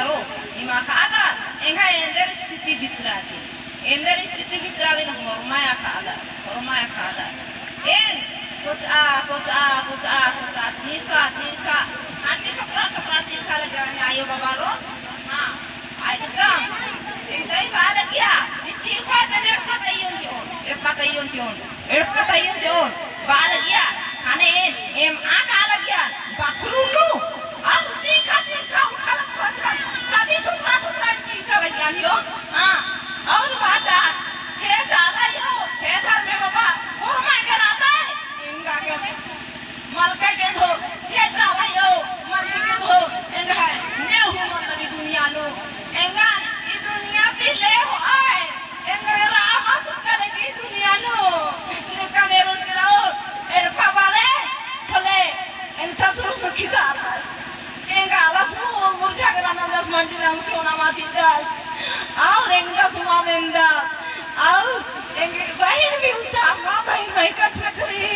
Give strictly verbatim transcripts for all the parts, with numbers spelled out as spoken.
रो, निमा खादर, एंगा एन्देर स्थिति बितरादी। एन्देर स्थिति बितरादी न होरमाया खादर, होरमाया खादर। एन सोचा, सोचा, सोचा, सोचा, चींख़ा, चींख़ा, छाटी छोकरा, छोकरा चींख़ा लग्गिया, आयो बाबा रो। हाँ, एकदम, एकदम बार किया, ये चींख़ा ते एड़पा तइयोन चिओन, एड़पा तइयोन चिओन, एड़पा तइयोन चिओन, बआ लगिया, ख़ने एम आ का लगिया, बाथरूम नू, अउर चींख़ा, चींख़ा, उठा लग, उठा लग, सदी ठुकरा, ठुकरा चींख़ा लगिया नियो, हाँ, अउर बाचा, हे चाला यो, हे धर्मे बाबा, होरमा के राता है, एंगा के मलके के धो, हे चाला यो, मलके के धो, एंगा है, नेहू मल्ला ई दुनिया नू, एंगा ई दुनिया ती ले होआय, एंगा राम तुक्का लगी दुनिया नू, नेकन एरोर के रओर, एड़पा बारे, भले, एन ससुर सुखी साथ है। एंगा आलस हूँ मुरझा के रअनदस मंडी राम क्यों ना माचिदस। अउर एंगदस हूँ मेनदस। अउर एंगे बहिन भी उसा माँ बहिन मइय्याँ कछनखरी।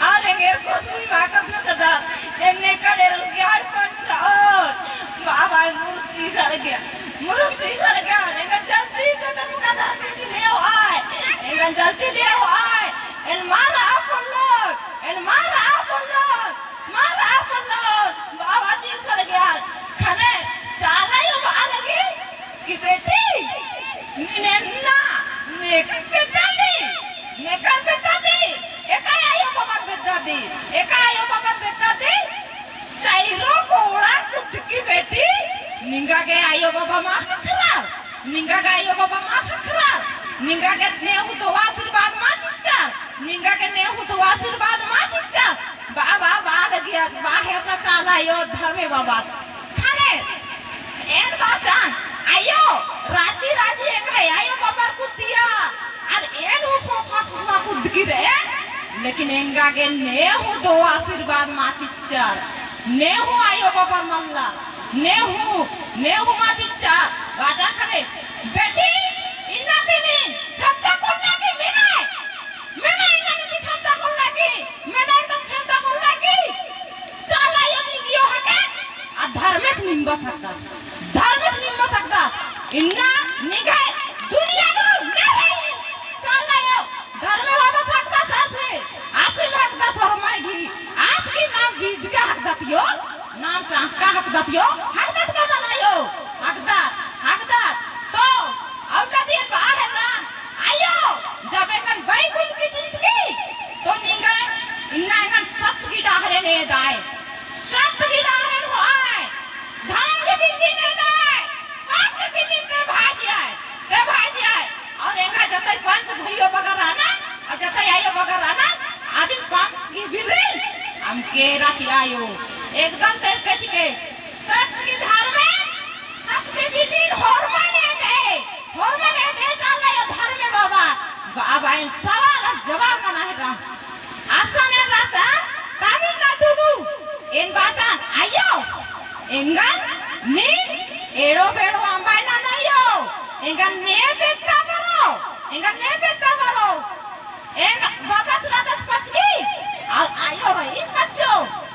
अउर एंगे एरकोस भी माँ कछनखरदस। एन्ने कड़े रुग्याड़ पन रओर। बाबा मुरुक चींख़ा लग्गिया। मुरुक चींख़ा लग्गिया। एंगा जल्दी कतन कतन दीदी ले आय। एंगा जल्दी ले आय। एन मारा पोल्लोर। एन मारा पोल्लोर। मारा पोल्लोर, बाबा चींख़ा लग्गिया, ख़ने चाला यो बआ लगी कि बेटी, नीन एन्ना, नेकन बेद्दादी, नेकन बेद्दादी, एका आयो बाबा बेद्दादी, एका आयो बाबा बेद्दादी, चाइरो कोड़ा कुद्दकी बेटी, निंगा गे आयो बाबा मा ख़क्खरर, निंगा गे आयो बाबा मा ख़क्खरर, निंगा गे नेहू दुआ आशीर्वाद मा चिच्चर, निंगा गे नेहू दुआ आशीर्वाद मा चिच्चर, बआ, बआ, बआ लगिया, बआ हेर्रा चाला आयो धर्मे बाबा। ख़ने, एन बाचन, आयो, राजी, राजी एंग्है आयो बाबर कुद्दिया, अर एन हूँ ख़ोख़ा, ख़ोख़ा कुद्दकी रई, लेकिन एंगा गे नेहू दुआ आशीर्वाद मा चिच्चर, नेहू आयो बाबर मल्ला, नेहू, नेहू मा चिच्चर, बाचा ख़ने, बेटी, इन्ना ती नीन, ठेप्ता कोल्ला की मेना, मेना इन्ना ती ठेप्ता कोल्ला की, मेना एकदम ठेप्ता कोल्ला की। चाला आयो निंगियो हके, आ धर्मेस निम्बस हकदस, धर्मेस निम्बस हकदस, इन्ना निंग्है दुनिया नू नहीं। चाला आयो, धर्मे बाबस हकदस आसे, आसे हकदस होरमाय गही, आस गही नाम बीजका हकदत यो, नाम चांख़का हकदत यो, हकदत का मल आयो, हकदत, हकदत, तो, अउर कती बआ हेर्रन, आयो, जब एंगन बई कुद्दकी चिच्चकी, तो निंगन, इन्ना एंगन सत गही डहरेन एदाय, सत गही डहरेन होआय, धरम गही बिल्लिन एदाय, पाप गही बिल्लिन ते भाजियाय, ते भाजियाय, अउर एंगा जतई पंच भइयो बगर रअनर, अउर जतई आयो बगर रअनर, अदिन पाप गही बिल्लिन, अमके रचियायो, एकदम ते कचके, सत गही धर्मे, सत गही बिल्लिन होरमन एदे, होरमन एदे चाला आयो धर्मे बाबा, बाबा एन सवाल जवाब नना हेर्रा। असन एन रहचन तमिलनाडु नू, एन बाचन, आयो, एंगन नीन एड़ो बेड़ो अम्बा नना आयो, एंगन ने बेद्दा बरो, एंगन ने बेद्दा बरो। एंग बाबस रअदस पचकी, अउर आयो रई पच्चो,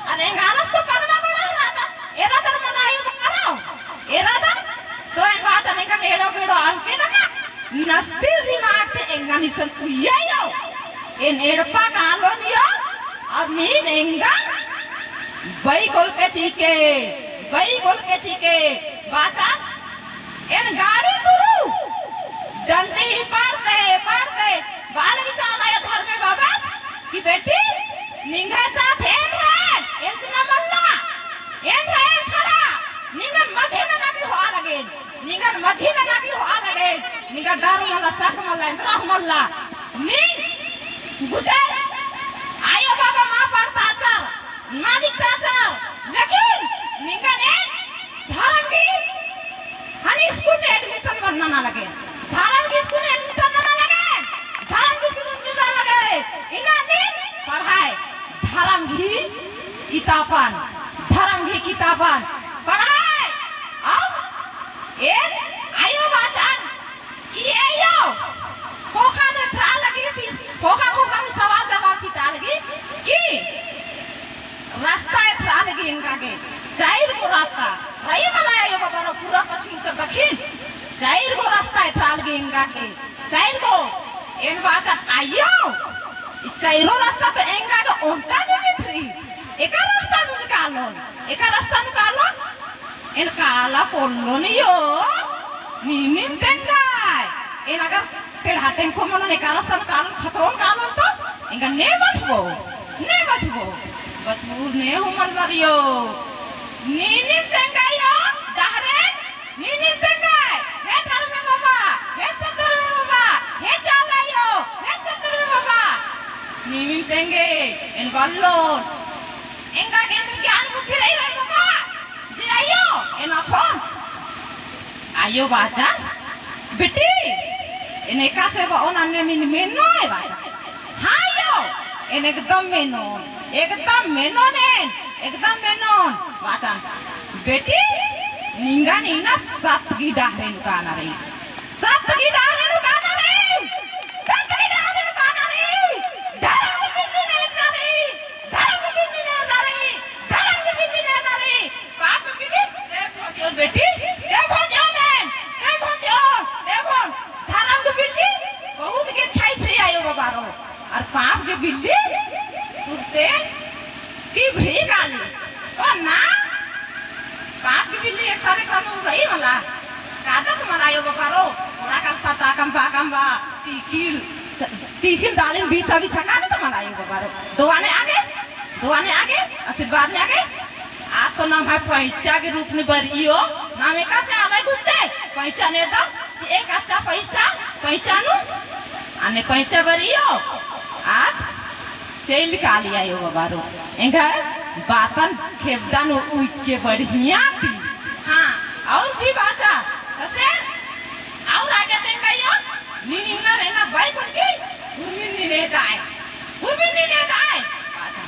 अउर एंग आलस तो पगला बड़ा रअदस, एरा दर मना आयो बरो, एरा दर, तो एन बाचन एंगन एड़ो बेड़ो अमके नना, नस्तिर दिमाग ते एंगन इसन उइया आयो, एन एड़पा कालोन आयो, अउर नीन एंगन बई गोलके चिके, बई गोलके चिके, बाचन एन गाड़ी तुरु, डंडी पाड़ते, पाड़ते, बआ लगी चाला आयो धर्मे बाबस, कि बेटी, निंग्है साथ एन रअन, एन चिना मल्ला, एन रअन खड़ा, निंगन मझी नना की होआ लगेन, निंगन मझी नना की होआ लगेन, निंगा डर मल्ला, सक मल्ला, एन्दरा मल्ला, नीन गुजर, आयो बाबा मा पढ़ताचर, ना लिखताचर, लेकिन निंगन एन धरम गही हनी स्कूल में admission नना लगे, धरम गही स्कूल में admission नना लगे, धरम गही स्कूल में नना लगे, इन्ना नीन पढ़ाय, धरम गही किताबन, धरम गही किताबन पढ़ाय, अउर एन आयो बाचन कि एयो, ख़ोख़ा नू एथरा लगी, ख़ोख़ा, ख़ोख़ा नू सवाल जवाब चिता लगी कि रास्ता एथरा लगी एंगा गे, चाइर गो रास्ता, रई मला आयो बाबा रो पूरा चाइर गो रस्ता एथरा लगी एंगा गे, चाइर गो। एन बाचन आयो, ई चाइरो रस्ता तो एंगा गे ओन्टा दिम एथरी, एका रस्ता नू कालोन, एका रस्ता नू कालोन। एन काला पोल्लोन यो, नीनिम तेंगाय। एन अगर पेड़हा टेंगो मनोन एका रस्ता नू कालोन, खतरोन कालोन तो एंगा ने बचबो, ने बचबो। बचबो ने हूँ मल्लर यो। नीनिम तेंगाय यो, डहरेन नीनिम तेंगाय, हे धर्मे बाबा, हे सत धर्मे बाबा, हे चाला आयो, हे सत धर्मे बाबा। नीनिम तेंगे, एन बल्लोन। एंगा गे एन्देर ज्ञान बुद्धि रई होय बाबा, जे आयो, एन अख़ोन। आयो बाचन, बेटी, एन एकासे बओन अन्ने नीन मेनोय बाचन। हाँ आयो, एन एकदम मेनोन, एकदम मेनोन एन, एकदम मेनोन। बाचन, बेटी, निंगन इन्ना सत गही डहरे नू काना रई। सत गही डहरे नू काना रई। सत गही डहरे नू काना रई। धरम गही बिल्ली नू एरना रई। धरम गही बिल्ली नू एरना रई। धरम गही बिल्ली नू एरना रई। पाप गही बिल्ली, ते भोजोन बेटी, ते भोजोन एन, ते भोजोन, ते भोजोन। धरम गही बिल्ली बहुत गे छाइत रई आयो बाबारो। अरा पाप गही बिल्ली तुरते तिबरी काली। ओ ना, पाप गही बिल्ली एकसन एकसन रई मला। कादत मला आयो बाबारो, ओरा कल्पा ताकम बाकम बा, तीखिल, तीखिल दालिन बीसा बीसा कादत मला आयो बाबारो। दुआ ने आगे, दुआ ने आगे, आशीर्वाद ने आगे। आद तो नम्है पैंचा गही रूप नू बरइयो, नाम एकासे आलय गुस्ते, पैंचा ने दो, एक अच्छा पैसा, पैंचा नू, अन्ने पैंचा बरइयो, आद चइल काली आयो बाबारो। एंग्है बातन खेबदन उइके बढ़िया ती। हाँ, और भी बाचा, कसे? और आगे तेंगा आयो, नीन इन्ना रअना बई कुल्ली, उर्मी नीन एदाय, उर्मी नीन एदाय। बाचा।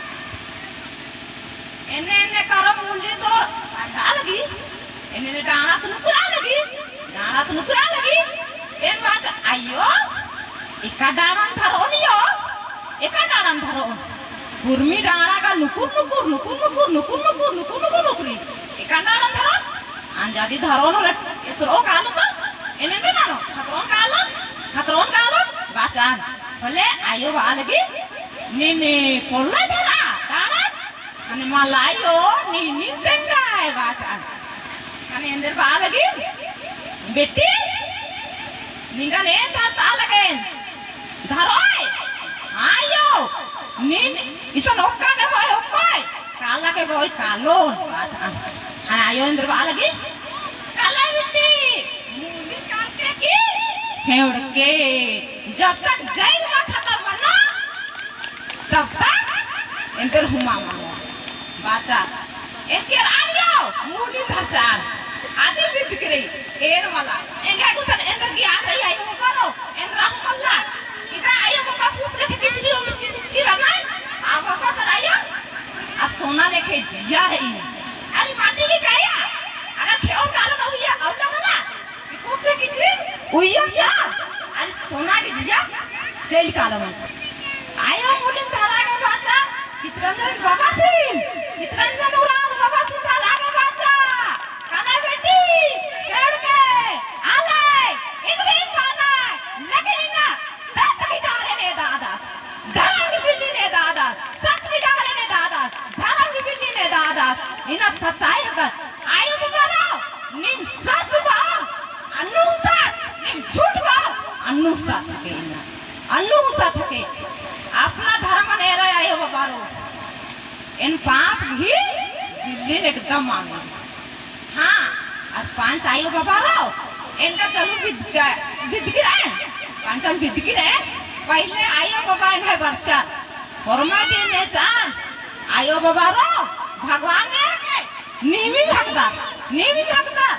एन्ने एन्ने करो मुल्ली तो डाड़ा लगी, एन्ने एन्ने डाड़ा तो नुकुरा लगी, डाड़ा तो नुकुरा लगी। एन बाचा आयो, एका डाड़न धरोन यो, एका डाड़न धरोन। उर्मी डाड़ा गा नुकुर नुकुर, नुकुर नुकुर, नुकुर नुकुर, नुकुर नुकुर नुकुरी। एका डाड़न धरोन, अंजादी धरोन होले, एसरो कालो तो, एन्ने एन्ने धरोन, खतरोन कालो, खतरोन कालो, बाचन। होले आयो बआ लगी, नीन पोल्ला धरा, डाड़न, अन्ने मला आयो, नीनिम तेंगाय बाचन। अन्ने एन्देर बआ लगी, बेटी, निंगन एन धरता लगेन। धरोय, आयो, नीन इसन ओक्का के बओय, ओक्कोय, काला के बओय, कालोन बाचन। अन्ने आयो एन्देर बआ लगी, काला बेटी, मुली काल के की, हेवड़ के, जब तक जैन मा खतम मनो, तब तक एन्देर हुमा मनो। बाचा, एन्देर आयो, मुली धरचान। आदिम बिद्दकी रई, एन मला। एंग्है गुसन एन्देर ज्ञान रई, आयो बाबारो, एन्देर हूँ मल्ला। इदा आयो बाबा पूत लेखे किचरी, ओमी किचरी रअनर, आ बाबा कर आयो, आ सोना लेखे जिया रई। अरे माटी की काया, अगर खेओर कालो ना हुआ, और ना मला। उइय्या चा, अरे सोना की जिया, चइल कालो। आयो मुलिन धरा गे बाचा, चितरंजन बाबासिन, चितरंजन उराँव बाबासिन धरा गे बाचा। काला बेटी, खेड़ के, आलय, इदबिन बानय, लेकिन इन्ना, सत गही डहरे नू एदादस, धरम गही बिल्ली नू एदादस, सत गही डहरे नू एदादस, धरम गही बिल्ली नू एदादस, इन्ना सच्चाई एदस, आयो बाबारो, नीम सच बओर, अन्नु सच, नीम झूठ बओर, अन्नु सच हके इन्ना। अन्नु सच हके। अपना धरमन एरा आयो बाबारो। एन पाप गही बिल्लिन एकदम मानो। हाँ, अरा पंच आयो बाबारो। एन का चलू बिद्दकी रअन। पंचन बिद्दकी रअन। पहिले आयो बाबा एंग्है बरचर। होरमा दिन ने चान। आयो बाबारो। भगवान ने हके। नीमिम हकदर, नीमिम हकदर।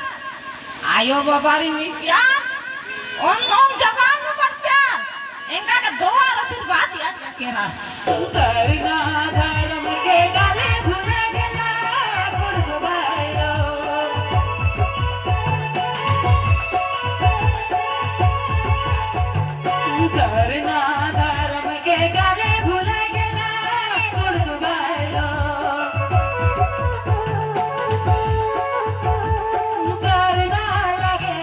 आयो बाबारिन मिलकिया, ओन ओन जबान नू बरचर, एंगा गे दुआ आशीर्वाद चिआ चिआ केरर। सरना धरम के गाले भुला गेला, पुरख भाई रो। सरना धरम के गाले भुला गेला, पुरख भाई रो। सरना लगे